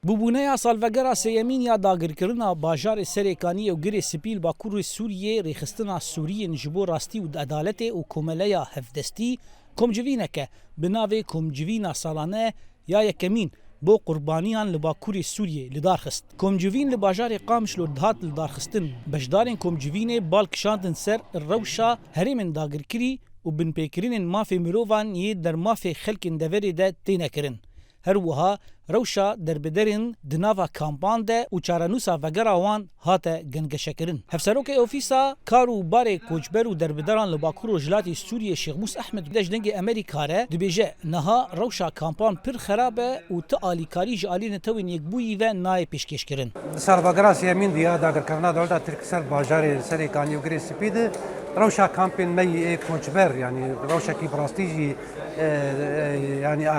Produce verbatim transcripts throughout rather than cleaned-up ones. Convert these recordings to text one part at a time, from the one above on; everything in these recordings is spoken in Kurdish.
Bûbûneya salvegera sêyemîn ya dagirkirina bajarê Serê Kaniyê û Girê Spî li Bakurê Sûriyê, rêxistina Sûriyên ji bo rastî û edaletê û Komeleya Hevdestî, komcivîneke bi navê Komcivîna Salane ya yekemîn bo qurbaniyan li Bakurê Sûriyê li dar xist. Komcivîn li bajarê Qamişlo dihat li dar xistin. Beşdarên komcivînê bal kişandin ser rewşa herêmên dagirkirî û binpêkirinên mafê mirovan yê dermafê xelkên deverê de têne kirin. Her wiha rewşa derbiderên di nava kampan de û çarenûsa vegera wan hate gengeşekirin. Hevserokê Ofîsa Kar û Barê Koçber û Derbideran li Bakur Rojhilatê Sûriyê Şêxmûs Ehmed ji Dengê Amerîka re dibêje, niha rewşa kampan pir xerab e û ti alîkarî ji alî Netewên Yekbûyî ve nayê pêşkêşkirin. Di salvegera sêyemîn de ya dagirkirina dewleta Tirk ser bajarê Serê Kanî û Girê Spî de rewşa kampên me yê koçber, yanî rewşekî bi rastî jî, e, e, yanî, e,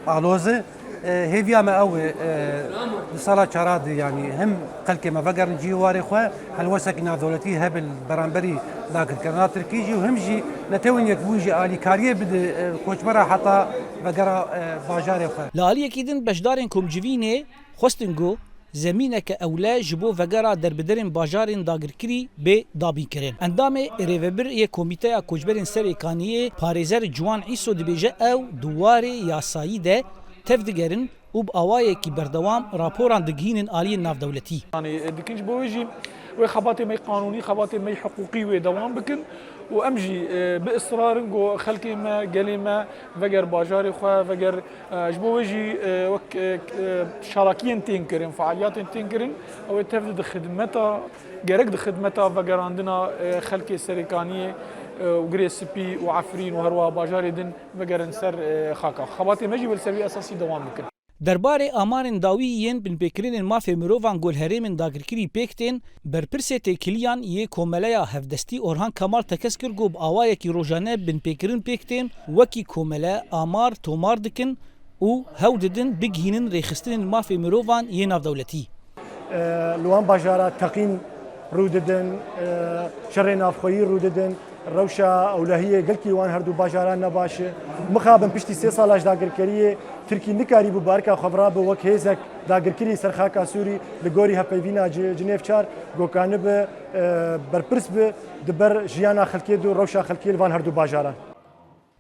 aloz e. E, hêviya me ew e, e, di sala çara de, yanî him xelkê me vegerin cî û warê xwe, helwestekî navdewletî hebe li beramberî dagirkirina Tirkî jî û him jî Netewên Yekbûyî jî alîkariyê bide, e, koçbera heta vegera, e, bajarê xwe. Li aliyekî din beşdarên komcivînê xwestin ku zemîneke ewle ji bo vegera derbiderên bajarên dagirkirî bê dabînkirin. Endamê rêvebir yê Komîteya Koçberên Serê Kaniyê, parêzer Ciwan Îso dibêje, ew di warê yasayî de tev digerin û bi awayekî berdewam raporan digihînin aliyên navdewletî. Yanî, e, dikin ji bo wê jî wê xebatê me qanûnî, xebatê me hiqûqî wê dewam bikin û em jî, e, bi israr in ku xelkê me, gelê me veger bajarê xwe, veger, e, ji bo wê jî, e, wek, e, e, çalakiyên tên kirin, fealiyatên tên kirin, ew ê tev di xidmeta, gerek di xidmeta vegerandina, e, xelkê Serê Kaniyê, e, û Girê Spî û Efrîn û herwiha bajarê din vegerin ser, e, xaka. Xebatê me jî wê li ser wî esasî dewam bikin. Derbarê amarên dawî yên binpêkirinên mafê mirovan ku li herêmên dagirkirî pêk tên, berpirsê têkiliyan yê Komeleya Hevdestî Orhan Kemal tekez kir ku bi awayekî rojane binpêkirin pêk tên, wekî komele amar tomar dikin û hewl didin bigihînin rêxistinên mafê mirovan yê navdewletî. Li wan bajara teqîn rû didin, şerê navxweyî rû didin, rewşa ewlehiyê gelkî wan herdu bajaran ne baş e. Mixabin piştî sê sala ji dagirkeriyê Tirkî nikarîbû bi erka xwe virabe wek hêzek dagirkirî ser xaka Sûrî li gorî hevpeyvîna Ci-, Cinêv çar ku kanibe, e, berpirs be di ber jiyana xelkê de û rewşa xelkê li van herdu bajaran.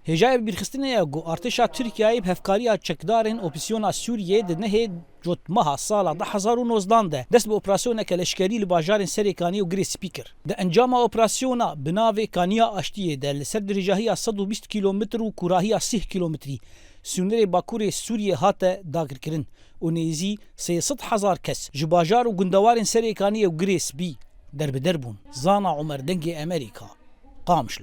Hêjayê bîrxistinê ye ku artêşa Tirkiyeyê bi hevkariya çekdarên opozîsyona Sûriyê di nehê Cotmeha sala du hezar û nozdan de dest bi operasyoneke leşkerî li bajarên Serê Kanî û Girê Spî kir. Di encama operasyona bi navê Kaniya Aştiyê de li ser dirêjahiya sed û bîst kîlometr û kûrahiya sîh kîlometrî sînorê bakurê Sûriyê hate dagirkirin û nêzî sê sed hezar kes ji bajar û gundewarên Serê Kanî û Girê Spî derbider bûn. Zana Omer, Dengê Amerîka, Qamişlo.